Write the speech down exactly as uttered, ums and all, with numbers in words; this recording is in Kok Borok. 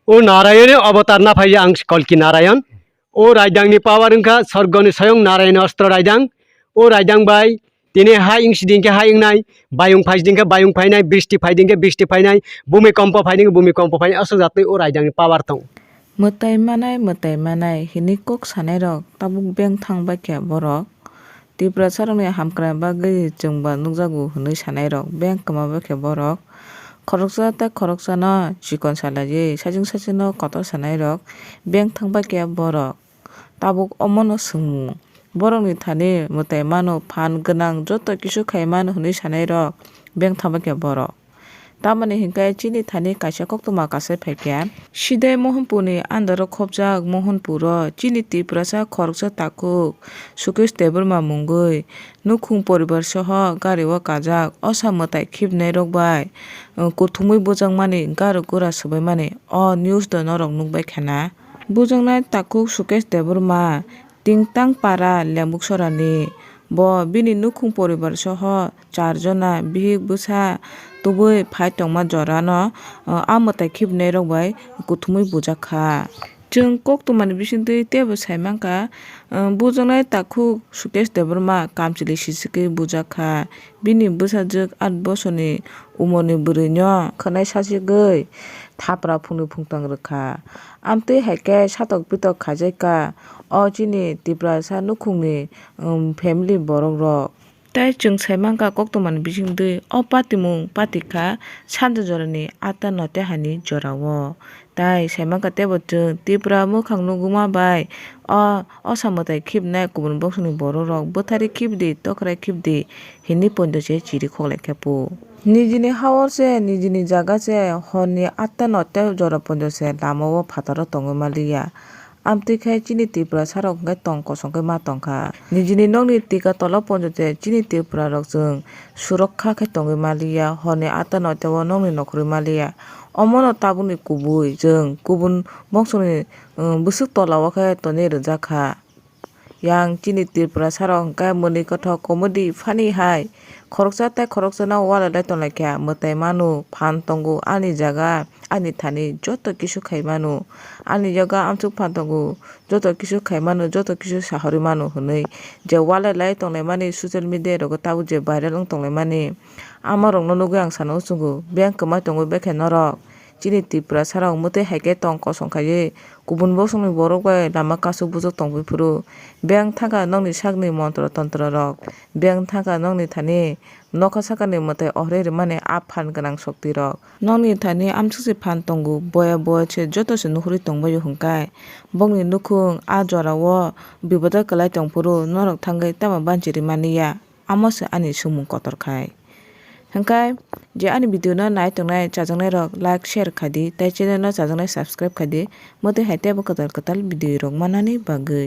O Narayoni avatar na phai ang Kalki Narayan. O raidang ni power wngkha sorgo ni soyong Narayan ostro raidang. O raidang bai tini hai wngsi din khe hai wngnai, bayung phai din khe bayung phainai, bristi phai din khe bristi phainai, bhumikompo phai din khe bhumikompo phainai, aswk jatwi o raidang ni power tong. Mwtai manai, mwtai manai hinwi kok sanai rok tabuk beng thang bai khe borok. Tiprasa rokni hamkrai bagwi chwngba nukjago hwnwi sanai rok beng kwma bai khe borok. Khoroksa tei khoroksano chikon salaiwi saichung saichungno kotor sanai rok beng thang bai khe borok. Tabuk omono swngmung. Borokni thani mwtai mano, phan gwnang joto kisu khai mano hwnwi sanai rok beng thang bai khe borok. Tamoni hinkhe chini thani kaisa koktwma kasai phaikha. Sidai Mohanpurni under o khopjak Mohanpuro chini Tiprasa khoroksa takhuk Sukesh Debbarma mungwi nukhung poribar soho gari o kajak osa mwtai khibnai rok bai, uh, kuthumwi bujakmani gari gura swbaimani o news do norok nukbai khana. Bujaknai takhuk Sukesh Debbarma Tingtang para Lembuksorani. Bo bini nukhung poribar soho char jona bihik bwsa tubui phai tongma jorano, uh, a mwtai khibnai rok bai kuthumwi bujak kha. Chwng koktwmani bisingtwi teibo sai mankha, uh, bujaknai takhuk Sukesh Debbarma kamchwlwi sichigwi bujak kha. Bini bwsajwk aat bosorni umorni bwrwino khwnai sachigwi thapra phungni phungtang rwkha. Amtwi hai khe satok pitok khaijakha o chini Tiprasa nukhungni, um, family borok rok. Tei chwng sai mankha koktwmani bisingtwi o patimung patikha sanja jorani atta note hani jorao. Tai sai mankha teibo chwng Tipra mwkhang nuguma bai o osa mwtai khibnai kubun boksongni borok rok bwthari khibdi, tokrai khibdi hinwi poito se chiri khoklai khe pu. Nijini ha-o se, nijini jaga se, horni atta note jora poito se lama o phataro tongwi maliya. Amtwi khe chini Tiprasa rok hwnkhe tong kosong khe ma tongkha. Nijini nokni tika tola poito se chini Tripura rok chwng surokha khe tongwi maliya, horni atta note o nokni nokhorwi maliya. Omono tabukni kubui chwng kubun bongsoni, um, bwswk tola o khe tonwi rwjak kha. Yang chini Tripura sarok hwnkhe mwnwi kothok comedy funny hai khoroksa tei khoroksano walai lai tonglaikha, mwtai mano, phan tongo ani jaga, ani thani joto kisu khai mano, ani jaga amsuk phan tongo, joto kisu khai mano, joto kisu sahorwi mano hwnwi je walai lai tonglaimani social media rogo tabuk je viral wng tonglaimani. Amarokno nugwi ang sana muchungo, beng kwmai tongwi bekhe norok. Chini Tiprasa rok mwtwi hai khe tong kosong khaiwi kubun bosongni borok bai lama kasu bujak tongwi phuru. Beng thangkha nokni sakni montro tontro rok. Beng thangkha nokni thani nokha sakani mwtai ohre rwmani a phan gwnang shokti rok. Nokni thani amsuk se phan tongo, boya boya se joto se nuhurwi tongbaio hwnkhe. Bokni nukhung a jorao bibodo kwlai tong phuru norok thangwi tamo banchi rwmani ya. Amo se ani swngmung kotor khai. Hwnkhe je ani video no nai tongnai chajaknai rok like, share khai di, tei channel no chajaknai subscribe khai di, mwtwi hai teibo kwtal kwtal video rok manani bagwi.